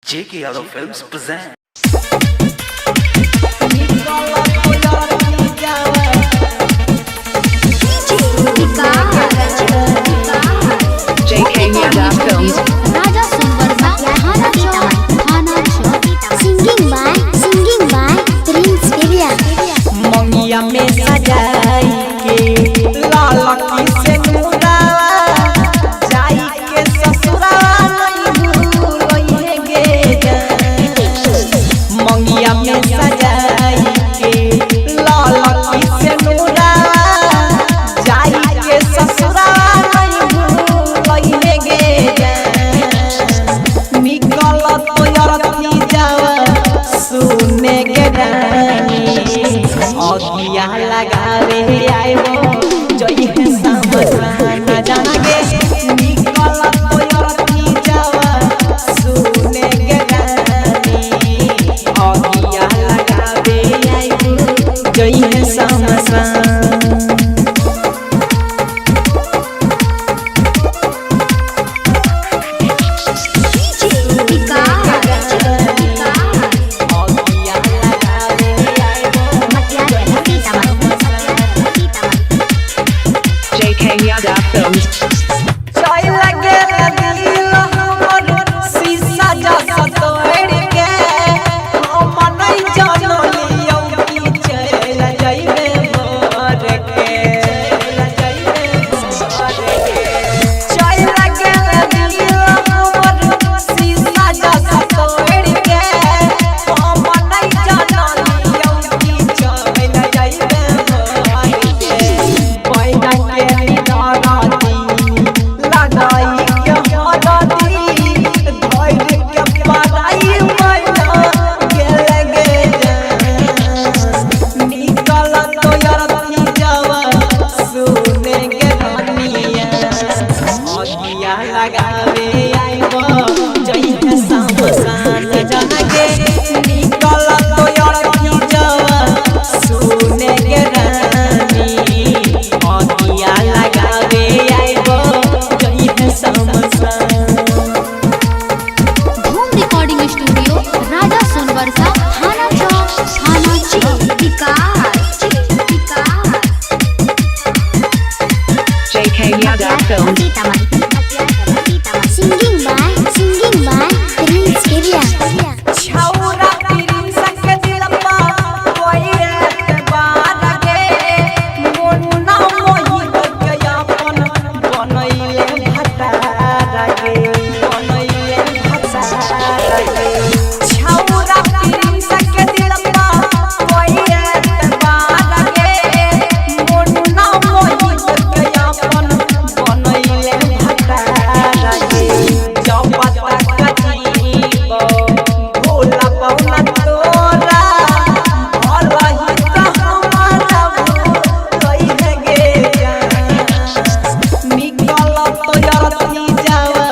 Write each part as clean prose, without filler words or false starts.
J.K. Yadav Films present. JK Yadav Films. Raja Sonbarsa Thana Chowk Thana Chowk. Singing by Prince Area. मंगिया में सजाई के लाल की से मुरावा जाई के ससुरावा नहीं भूलई गे जान। मंगिया में सजाई के लाल की से मुरावा जाई के ससुरावा नहीं भूलई गे जान। निकल तो अरथी जावा सुने के रानी अगिया लगावे आइबो जई है समसान जागे। निकल तो अरथी जावा सुने के रानी अगिया लगावे आइबो जई है समसान। अगिया लगावे आइबो JK Yadav Films. चाय लगे दिल हमर शीशा जैसा तोड़ के हम नहीं जानलियौ कि चल जइबे मर के चल जइबे मर के। चाय लगे दिल हमर शीशा जैसा तोड़ के हम नहीं जानलियौ कि चल जइबे मर के। पैदा के निदानाती लगाई के हरदी धैर के पराई मैना गेल गे जान। निकल तो अरथी जावा सुने के धनिया अगिया लगावे आइबो जई है समसान जागे। निकल तो अरथी जावा सुने के रानी अगिया लगावे आइबो जई है समसान। धूम रिकॉर्डिंग स्टूडियो राजा सोनबरसा थाना चौक थाना चौक। JK Yadav Films. Singing by Prince Area. छौरा प्रिंस के दिलपा कोई एतबार गे मुन्ना मोहित के अपन बनैले भतार गे बनैले भतार गे। छौरा प्रिंस के दिलपा कोई एतबार गे मुन्ना मोहित के अपन बनैले भतार गे। जब तक जीवो भोला पौना तोरा भलही त हमारा भूलई गे जान। निकल तो अरथी जावा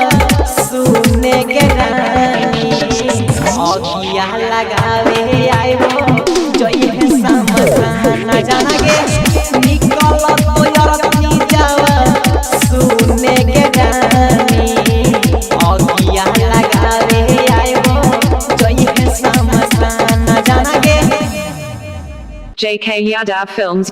सुने के रानी अगिया लगावे आइबो जई है समसान जागे। निकल तो अरथी जावा सुने के रानी अगिया लगावे आइबो जई है समसान जागे। JK Yadav Films.